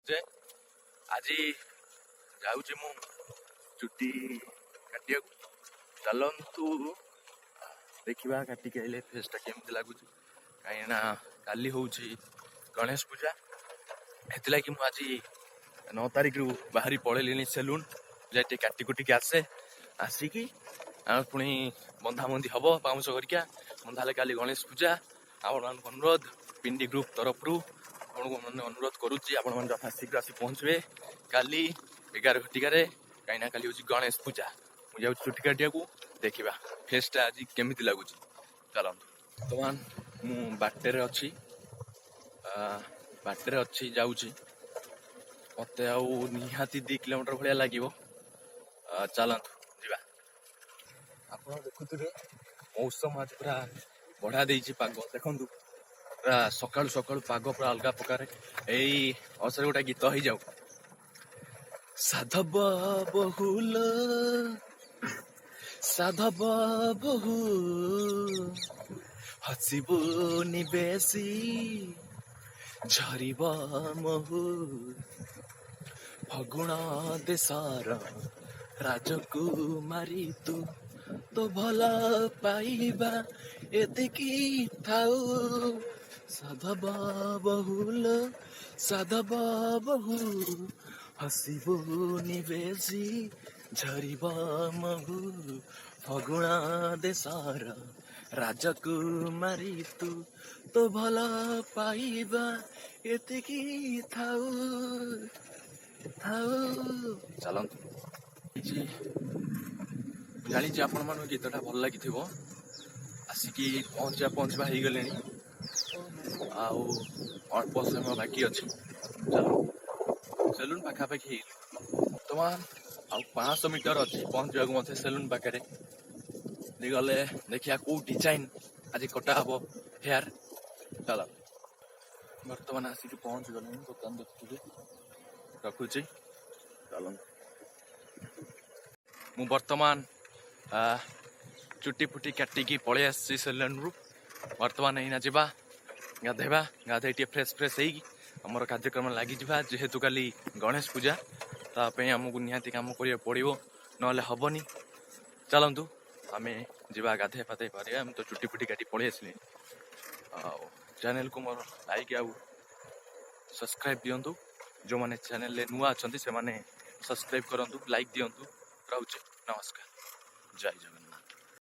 ଯେ ଆଜି ଯାଉଛି ମୁଁ ଚୁଟି କାଟିବାକୁ। ଚାଲନ୍ତୁ ଦେଖିବା, କାଟିକି ଆଇଲେ ଫେସ୍ଟା କେମିତି ଲାଗୁଛି। କାହିଁକିନା କାଲି ହେଉଛି ଗଣେଶ ପୂଜା, ସେଥିଲାଗି ମୁଁ ଆଜି 9 ତାରିଖରୁ ବାହାରି ପଳେଇଲିଣି ସେଲୁନ୍। ଯାଇ ଟିକେ କାଟି କୁଟିକି ଆସେ। ଆସିକି ଆଉ ପୁଣି ବନ୍ଧାବନ୍ଧି ହବ, ବାଉଁଶ ଘରିକା ବନ୍ଧା ହେଲେ କାଲି ଗଣେଶ ପୂଜା। ଆପଣମାନଙ୍କୁ ଅନୁରୋଧ, ପିଣ୍ଡି ଗ୍ରୁପ ତରଫରୁ ଆପଣଙ୍କୁ ମାନେ ଅନୁରୋଧ କରୁଛି, ଆପଣମାନେ ଯଥାଶୀଘ୍ର ଆସି ପହଞ୍ଚିବେ କାଲି 11 ଘଟିକାରେ, କାହିଁକିନା କାଲି ହେଉଛି ଗଣେଶ ପୂଜା। ମୁଁ ଯାଉଛି ଚୁଟି କାଟିବାକୁ, ଦେଖିବା ଫେସ୍ଟା ଆଜି କେମିତି ଲାଗୁଛି। ଚାଲନ୍ତୁ। ବର୍ତ୍ତମାନ ମୁଁ ବାଟରେ ଅଛି, ବାଟରେ ଅଛି, ଯାଉଛି। ମତେ ଆଉ ନିହାତି 2 କିଲୋମିଟର ଭଳିଆ ଲାଗିବ। ଚାଲନ୍ତୁ ଯିବା। ଆପଣ ଦେଖୁଥିବେ, ମୌସମ ଆଜି ପୁରା ବଢିଆ ଦେଇଛି ପାଗ। ଦେଖନ୍ତୁ, ପୁରା ସକାଳୁ ସକାଳୁ ପାଗ ପୁରା ଅଲଗା ପ୍ରକାର। ଏଇ ଅବସରରେ ଗୋଟେ ଗୀତ ହେଇଯାଉ। ସାଧବ ବହୁଲ, ସାଧବ ବହୁ, ହସିବୁନି ବେଶୀ, ଝରିବ ମହୁ। ଫଗୁଣ ଦେଶର ରାଜକୁମାରୀ ତୁ, ତୋ ଭଲ ପାଇବା ଏତିକି ଥାଉ। ସାଧବ ବହୁଲ, ସାଧବ ବହୁ, ହସିବୁନି ବେଶୀ, ଝରିବ ମହୁ। ଫଗୁଣ ଦେଶର ରାଜକୁମାରୀ ତୁ, ତୋ ଭଲ ପାଇବା ଏତିକି ଥାଉ, ଥାଉ। ଚାଲନ୍ତୁ। ମୁଁ ଜାଣିଛି ଆପଣମାନଙ୍କୁ ଗୀତଟା ଭଲ ଲାଗିଥିବ। ଆସିକି ପହଞ୍ଚିବା ପହଞ୍ଚିବା ହେଇଗଲେଣି, ଆଉ ଅଳ୍ପ ସମୟ ବାକି ଅଛି। ଚାଲ, ସେଲୁନ୍ ପାଖାପାଖି ହେଇଗଲି। ବର୍ତ୍ତମାନ ଆଉ 500 ମିଟର ଅଛି ପହଞ୍ଚିବାକୁ ମତେ ସେଲୁନ୍ ପାଖରେ। ଗଲେ ଦେଖିବା କୋଉ ଡିଜାଇନ ଆଜି କଟା ହବ ହେୟାର। ଚାଲ, ବର୍ତ୍ତମାନ ଆସିକି ପହଞ୍ଚି ଗଲେଣି ଦୋକାନ, ଦେଖୁଥିବେ। ରଖୁଛି, ଚାଲନ୍ତୁ। ମୁଁ ବର୍ତ୍ତମାନ ଚୁଟି ଫୁଟି କାଟିକି ପଳେଇ ଆସିଛି ସେଲୁନ୍ରୁ। ବର୍ତ୍ତମାନ ଏଇନା ଯିବା ଗାଧେଇବା, ଗାଧେଇ ଟିକେ ଫ୍ରେଶ୍ ଫ୍ରେଶ୍ ହେଇକି ଆମର କାର୍ଯ୍ୟକ୍ରମ ଲାଗିଯିବା। ଯେହେତୁ କାଲି ଗଣେଶ ପୂଜା, ତା ପାଇଁ ଆମକୁ ନିହାତି କାମ କରିବାକୁ ପଡ଼ିବ, ନହେଲେ ହବନି। ଚାଲନ୍ତୁ, ଆମେ ଯିବା ଗାଧେଇ ପାଧେଇ ପାରିବା। ମୁଁ ତ ଚୁଟି ଫୁଟି କାଟି ପଳେଇ ଆସିଲିଣି। ଆଉ ଚ୍ୟାନେଲକୁ ମୋର ଲାଇକ୍ ଆଉ ସବସ୍କ୍ରାଇବ୍ ଦିଅନ୍ତୁ। ଯେଉଁମାନେ ଚ୍ୟାନେଲରେ ନୂଆ ଅଛନ୍ତି, ସେମାନେ ସବସ୍କ୍ରାଇବ୍ କରନ୍ତୁ, ଲାଇକ୍ ଦିଅନ୍ତୁ। ରହୁଛି, ନମସ୍କାର, ଜୟ ଜଗନ୍ନାଥ।